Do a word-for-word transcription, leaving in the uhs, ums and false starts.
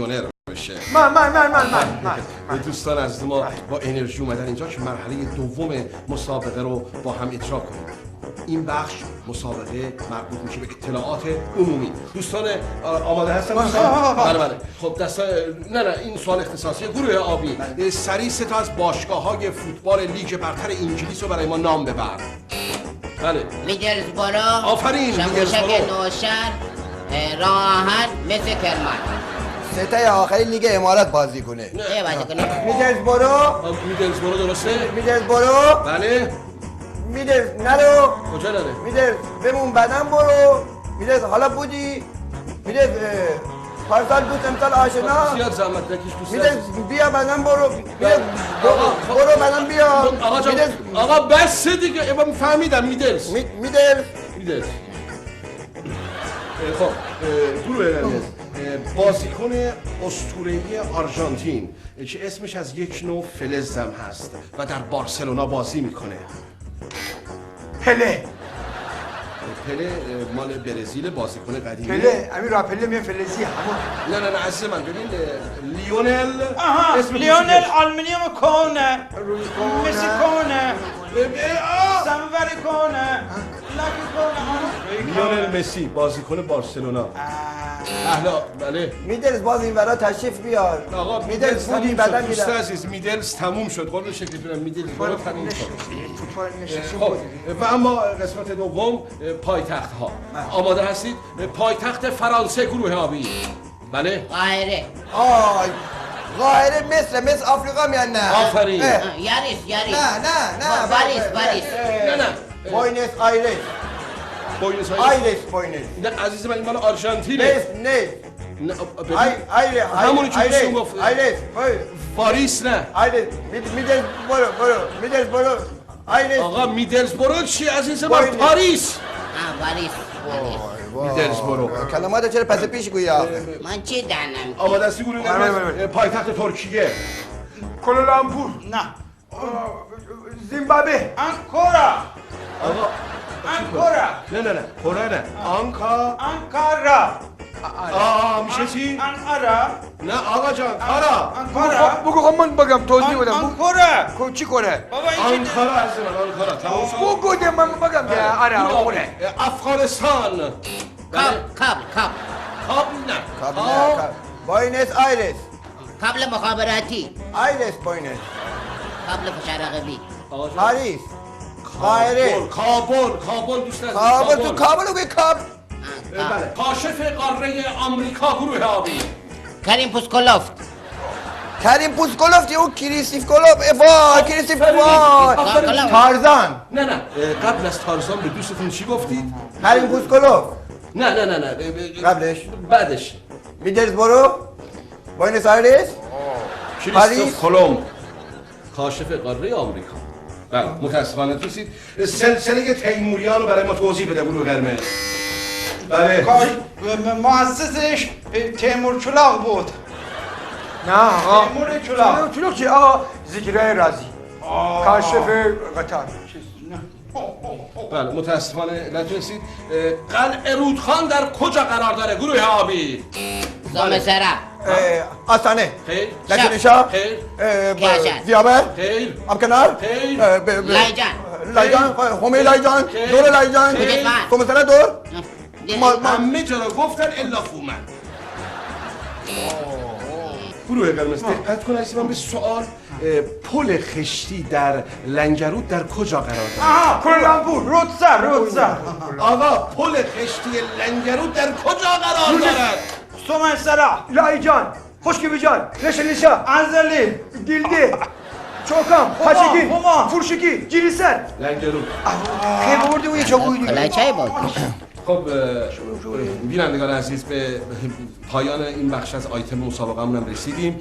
میلیونر بشه. من، من، من، من، من، من، من. دوستان عزیز، ما با انرژی اومدن اینجا که مرحلهٔ دوم مسابقه رو با هم اجرا کنیم. این بخش مسابقه مربوط می‌شه به اطلاعات عمومی. دوستان، آ، آماده هستن؟ آها، آها، آها. بله، بله. خب، دستا، نه، نه، این سوال اختصاصی گروه آبی. بله. اه، سریع سه تا از باشگاه‌های فوتبال لیگ برتر انگلیس رو برای ما نام ببر. بله. میدلزبرو. آفرین، شموشک میدلزبرو. نوشهر، اه، راه آهن، مس کرمان. سه تای آخری لیگ امارات بازی کنه. نه. اه، بازی کنه. میدلزبرو. آه، میدلزبرو درسته؟ میدلزبرو. بله. میدلز نرو. کجا نره؟ میدلز بمون، بعداً برو. میدلز حالا بودی. میدلز، اه، پارسال دوست، امسال آشنا. زیاد زحمت نکش دوست عزیز. میدلز بیا، بعداً برو. میدلز برو، آقا، خب. برو، بعداً بیا. خب، آقا جان، میدلز. آقا بسه دیگه. اه، من فهمیدم، میدلز. می-، میدلز. میدلز. اه، خب، اه، گروه قرمز. اه، بازیکن اسطوره‌ای آرژانتین که اسمش از یک نوع فلزم هست و در بارسلونا بازی می‌کنه. پله. پله، اه، مال برزیل، بازیکن قدیمی. پله، همین راه پله میان فلزی همون. نه، نه، نه، عزیز من، ببین، اه، لیونل، آها، اسم لیونل روسی. آلومینیوم کهنه. روسی کهنه. مسی کهنه. اه، اه، آه. سمور کهنه. لاک کهنه، آها. لیونل مسی، بازیکن بارسلونا. آه. اهلا، بله. میدلز باز این ورا تشریف بیار. آقا، میدلز میدلز بودی، تموم شد. بعداً دوست می‌رم. عزیز، میدلز تموم شد. قربون شکلت برم، میدلز برو تموم شد. فوتبال نشسته خب، بودی. و اما قسمت دوم، اه، پایتخت‌ها. بله. آماده هستید؟ اه، پایتخت فرانسه، گروه آبی. بله. قاهره. آی، قاهره مصر، مصر آفریقا میان نه؟ آفرین. اه. آه، یاریس، یاریس. نه، نه، نه، آه، باریس، ب-، ب-، باریس. اه، نه، نه. بوینس آیرس. بوینس آیرس. آیرس، بوینس. نه، عزیز من، این مال آرژانتینه. مصر، نه. نه، آ، ببین. آی-، آیره، آیره، همونی که آیره، دوستون گفت. آیره، آیره. پاریس نه. آیره، مید-، میدلز برو، برو، میدلز برو. آیره. آقا، میدلز برو چی عزیز من؟ پاریس. پاریس. آه، پاریس. وای، وای. میدلز برو. کلمات چرا پس پیش گویی آخه؟ من چی دانم؟ آماده هستی گروه قرمز؟ بله، بله، بله. اه، پایتخت ترکیه. کوالالامپور. نه. زیمبابوه. آنکورا. آقا. آنکورا. نه، نه، نه. کورا نه. آنکا. آنکارا. آ، آ، میشه چی؟ آن-، آنکارا. نه، آقا جان، کارا. آنکارا. بگو، خب، بگو، خب من بگم، توضیح بدم. آنکورا. کو-، چی کوره؟ بابا، این چی؟ آنکارا عزیز من، آنکارا. تموم شد. بگو ده من بگم ده، آره، آره، آره. افغانستان. کاب، بله. کاب، کاب. کاب نه. کاب نه، کاب. کاب. بوینس آیرس. کابل مخابراتی. آیرس بوینس. کابل فشار عقبی. آقا جان. پاریس. کابل، قاهره. کابل، کابل دوست عزیز، کابل، تو کابل. کابل بگوی کابل. آه، اه، کابل. بله. کاشف قارهٔ آمریکا، گروه آبی. کریم پوسکولوف. کریم پوسکولوف، او کریستیف کولوف، اه، وای، کریستیف، آفرین، وای. آفرین. تارزان. نه، نه، اه، قبل از تارزان به دوستتون چی گفتید؟ کریم پوسکولوف. نه، نه، نه، نه، اه، اه، قبلش؟ بعدش. میدلزبرو، بوینس آیرس، کریستوف پاریس. کلمب، کاشف قارهٔ آمریکا. بله، متاسفانه توسید. سلسلهٔ تیموریان رو برای ما توضیح بده، گروه قرمز. بله. کاش-، م-، مؤسسش، اه، تیمور چلاق بود. نه، آقا. تیمور چلاق. تیمور چلاق چی؟ آقا، ذکرای رازی. آه. کاشف قطر. چیز، نه. بله، متاسفانه نتونستید. اه، قلعه رودخان در کجا قرار داره، گروه آبی؟ سومسرا. اه، آستانه. خیر. لشت نشا. خیر. اه، ب-، کرج. زیابر. خیر. آبکنار. خیر. اه، ب-، ب-، لاهیجان. لاهیجان، خیر. هومه لاهیجان، خیر. دور لاهیجان. خیر. سومسرا دور. ما، ما همه جا رو گفتن الا فومن. گروه قرمز، دقت کن عزیز من به سوال. اه، پل خشتی در لنگرود در کجا قرار دارد؟ آها، کوالالامپور. رودسا، رودسا. آقا، پل خشتی لنگرود در کجا قرار دارد؟ سومسرا. لاهیجان. خشکه بیجار. لشت نشا. انزلی. گیلدی. چوکان. هما، پاشگین. هما. فورشکی. جیلیسر. لنگرود. خیلی بردی و یه چاقویی دیگه. کلاه چای با. خب، اه، بینندگان عزیز، به پایان این بخش از آیتم مسابقه‌مون هم رسیدیم.